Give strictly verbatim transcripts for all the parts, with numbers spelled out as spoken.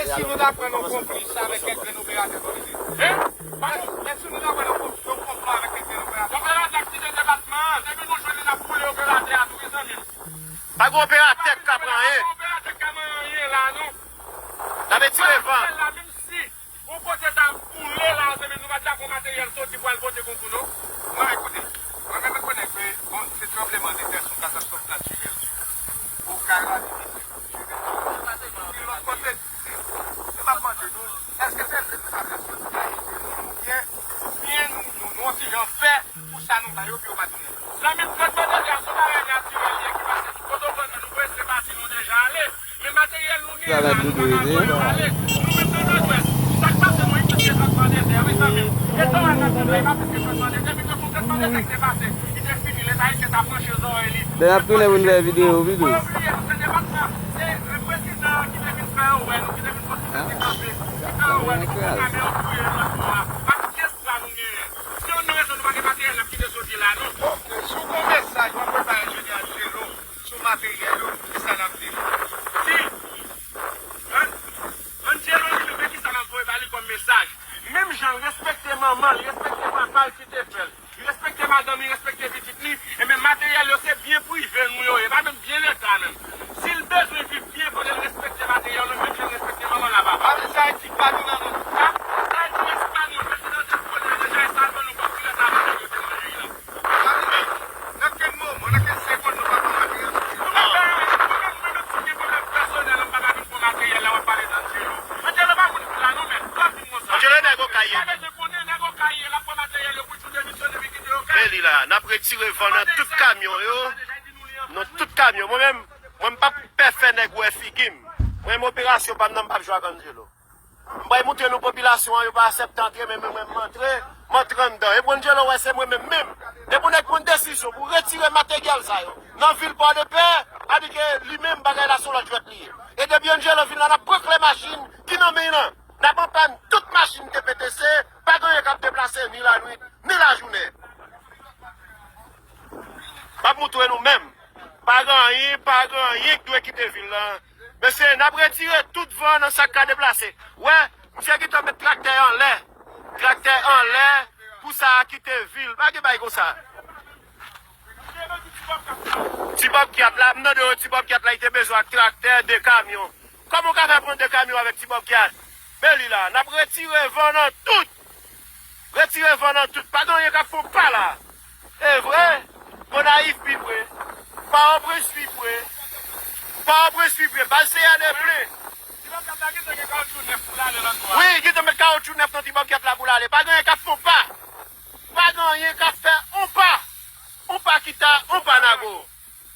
Si nou ta pran yon konplis avèk kèk grenn operatè, Floride, hein? Pa nou, men si nou ta pran yon konplis, yon konplo avèk kèk grenn operatè, operatè ki kite depatman an, depi nou jwenn li, n ap boule operatè a tou, wi, zanmi m. Pa gen operatè k ka pran anyen. Pa gen operatè k ka pran anyen la, non. N ap etire van. Materye l la, menm si yon kote ta boule la, zanmi m, nou pa t ka fè yon materyèl soti pou al pote konkou, non. Non, ekoute, mwen menm, m konnen ke, bon, se tranblemanntè, se yon katastwòf natirèl. Okay la, li vin. Lòt kote, se, se m ap mande nou, èske se vre nou ta fè soti la ede nou, oubyen, oubyen nou, nou, nou yon ti jan fè pou sa nou ba yo, pou yo pa tounen? Zanmi m, trètman dèchè a, se yon bagay natirèl li ye ki pase sou kote w fè nou voye se pati nou deja ale. Men materyèl nou genyen la, nou pa ka voye yo ale. Nou menm nan Nòdwès, sa k pase nou isit se trètman dèchè, wi, zanmi m. E sa w al nan Kòb la, e pa plis ke trètman dèchè, bikòz se yon trètman dèchè ki te pase, li te fini, Leta ayisyen t ap tranche zòrèy li. Lè n ap tounen pou n fè videyo, videyo. Fò yo bliye, se depatman, se prezidan an ki te vin fè yo wè nou, ki te vin pote tèt li kanpe, ki fè yo wè nou, ki fè kamyon touye lòt bò a. Pa kite espwa nou genyen. Se youn nan rezon nou pa gen materyèl n ap kite soti la, non. Bon, si w gen yon mesaj w ap voye bay enjenyè Angelo sou materyèl yo, kisa n ap di l? Di, An-, Angelo li menm, men kisa n ap voye ba li kòm mesaj? Menm jan l respekte manman l, respekte papa l ki te fè l, li respekte madanm li, respekte pitit li, enben materyèl yo se byen prive nou yo ye, pa menm byen Leta menm. Si l bezwen viv byen, fò l respekte materyèl yo, menm jan l respekte manman l a papa l. Sa vle di Ayiti pa nou nan men nou. Sa vle di Ayiti pa nou, prezidan te vòlè deja, e sa l ban nou kòb ki rete a madanm yo te manje la. Nan kel moman, nan kel segonn nou pa pran materyèl soti? Nou pa pran anyen. Mwen menm, mwen menm, si m gen pwoblèm pèsonèl, m pa ka vin pran materyèl la, w ap pale d Angelo. Angelo pa moun la non, men, w ap vin konsa. Angelo nèg Okay ye. Pa bezwen konnen nèg Okay ye, l ap pran materyèl yo pou l demisyonnen, vin kite yo kay. Men li la, n ap retire van nan tout kamyon yo. Nan tout kamyon. Mwen menm, mwen m p ap pè fè nèg wè figi m. Mwen menm operasyon pa m nan, m p ap jwe ak Angelo. M pral moutre nou popilasyon an, yo pa aksepte antre, men mwen, mwen, m antre, m antre anndan. E pou Angelo wè se mwen menm menm. Depi yon nèg pran desizyon pou retire materyèl sa yo nan vil Pòdepè, sa vle di ke li menm bagay la se yon lòt jwèt li ye. E depi Angelo vin la, n ap pran kle machin ki nan men l lan. N ap anpann tout machin T P T C, pa gen anyen k ap deplase ni lannuit, ni lajounen. M ap moutre nou menm. Pa gen anyen, pa gen anyen k dwe kite vil lan. Mesye, n ap retire tout van nan sa k ka deplase. Wè, misye gentan met traktè anlè. Traktè anlè pou sa a kite vil. Pa gen bagay konsa. Ti Bòb Kyat la, m tande yo, Ti Bòb Kyat la, li te bezwen ak traktè, de kamyon. Kòman w ka fè pran de kamyon avèk Ti Bòb Kyat? Men li la, n ap retire van nan tout. Retire van nan tout. Pa gen anyen k ap fè yon pa la. E vre, Gonayiv pi pre. Pòtoprens pi pre. Pòtoprens pi pre. Baz C A D plen. Wi, gentan met kawotchou nèf nan Ti Bòb Kyat la pou l ale. Pa gen anyen k ap fè yon pa. Pa gen anyen k ap fè yon pa. Yon pa kita, yon pa nago.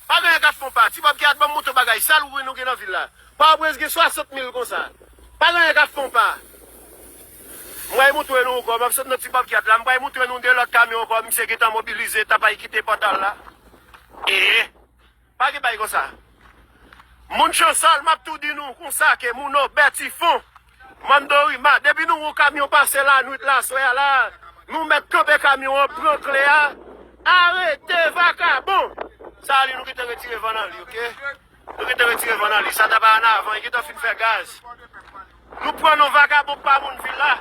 Pa gen anyen k ap fè yon pa. Ti Bòb Kyat, ban m montre w bagay sal ou wè nou gen nan vil la. Pòtoprens gen swasant mil konsa. Pa gen anyen k ap fè yon pa. M pral moutre nou ankò. M ap sot nan Ti Bòb Kyat la. M pral moutre nou de lòt kamyon ankò. Misye gentan mobilize, t ap al kite pòtal la. E, pa gen bagay konsa. Moun Chansòl, m ap tou di nou konsa ke moun Obè Tifon, Mann Dorima, depi nou wè yon kamyon pase lannuit la, aswè a la, nou mèt kanpe kamyon an, pran kle a, arete vakabon! Sa a li nou gentan retire van nan li, oke? Nou gentan retire van nan li. Sa t ap al ann avan, li gentan fin fè gaz. Nou pran non vakabon k pa moun vil la.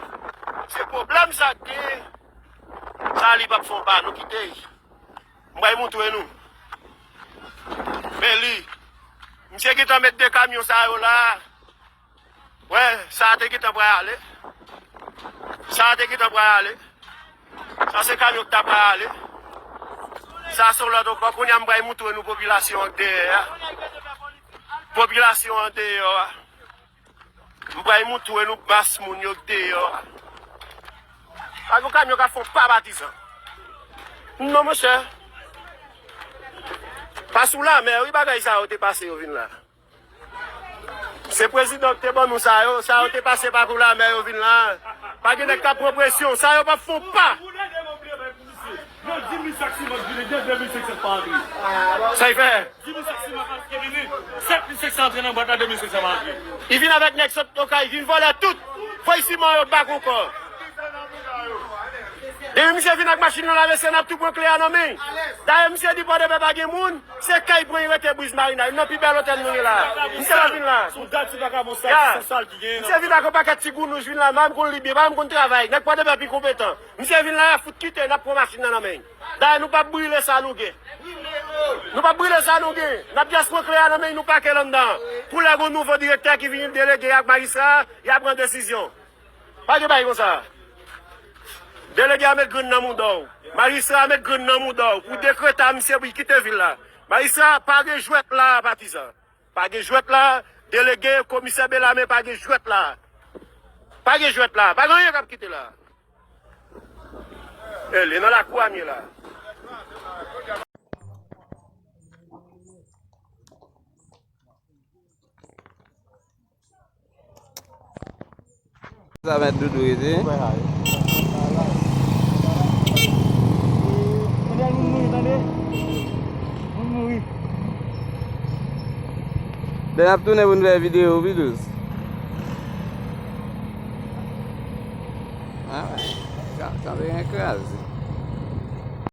Se pwoblèm sa k genyen. Sa a li p ap fè yon pa, nou kite l. M pral moutre nou. Men li. Misye gentan met de kamyon sa yo la. Wè, sa a te gentan pral ale. Sa a te gentan pral ale. Sa se kamyon ki ta pral ale. Sa se yon lòt ankò. Kounye a m pral moutre nou popilasyon an k dèyè a. Popilasyon an deyò a. M pral moutre nou mas moun yo k deyò a. Pa gen yon kamyon k ap fè yon pa patizan. Non, monchè. Pa sou lanmè, wi, bagay sa yo te pase yo vin la. Se prezidan ki te ban nou sa yo, sa yo te pase pa kou lanmè yo vin la. Pa gen nèg k ap pran presyon, sa yo p ap fè yon pa. Yo di mil sak siman ki vini, gen de mil senk san pa antre. Sa y fè? Di mil sak siman ki vini, sèt mil senk san antre nan bwat la, de mil senk san pa antre. Li vin avèk nèg sot Okay, vin vòlè tout. Fèy siman yo bak ankò. E misye vin ak machin nan la, mesye, n ap tou pran kle a nan men. Dayè, misye di Pòdepè pa gen moun, se kay pran, li rete Briz Marina, youn nan pi bèl otèl nou gen la. Misye pa vin la. Sou dat si pa ka bon sa, se sal ki gen. Misye vin ak yon pakèt ti gounouj, vin la, m pa menm konn li byen, pa menm konn travay. Nèg Pòdepè pi konpetan. Misye vin la, y ap fout kite, n ap pran machin nan nan men. Dayè, nou p ap brile sa nou gen. Nou p ap brile sa nou gen. N ap just pran kle a nan men, nou pake l anndan. Pou lè gon nouvo direktè ki vini, delege ak majistra, y a pran desizyon. Pa gen bagay konsa. Delege a met grenn nan mouda w. Majistra a met grenn nan mouda w. Pou dekrete a misye pou l kite vil la. Majistra, pa gen jwèt la, patizan. Pa gen jwèt la. Delege, komisè Belame, pa gen jwèt la. Pa gen jwèt la. Pa gen anyen k ap kite la. E, li nan lakou a m ye la. Sa mèt Doudou rete. Dè n ap tounen pou n fè videyo pi dous. Ah, sa, sa te gen kraze.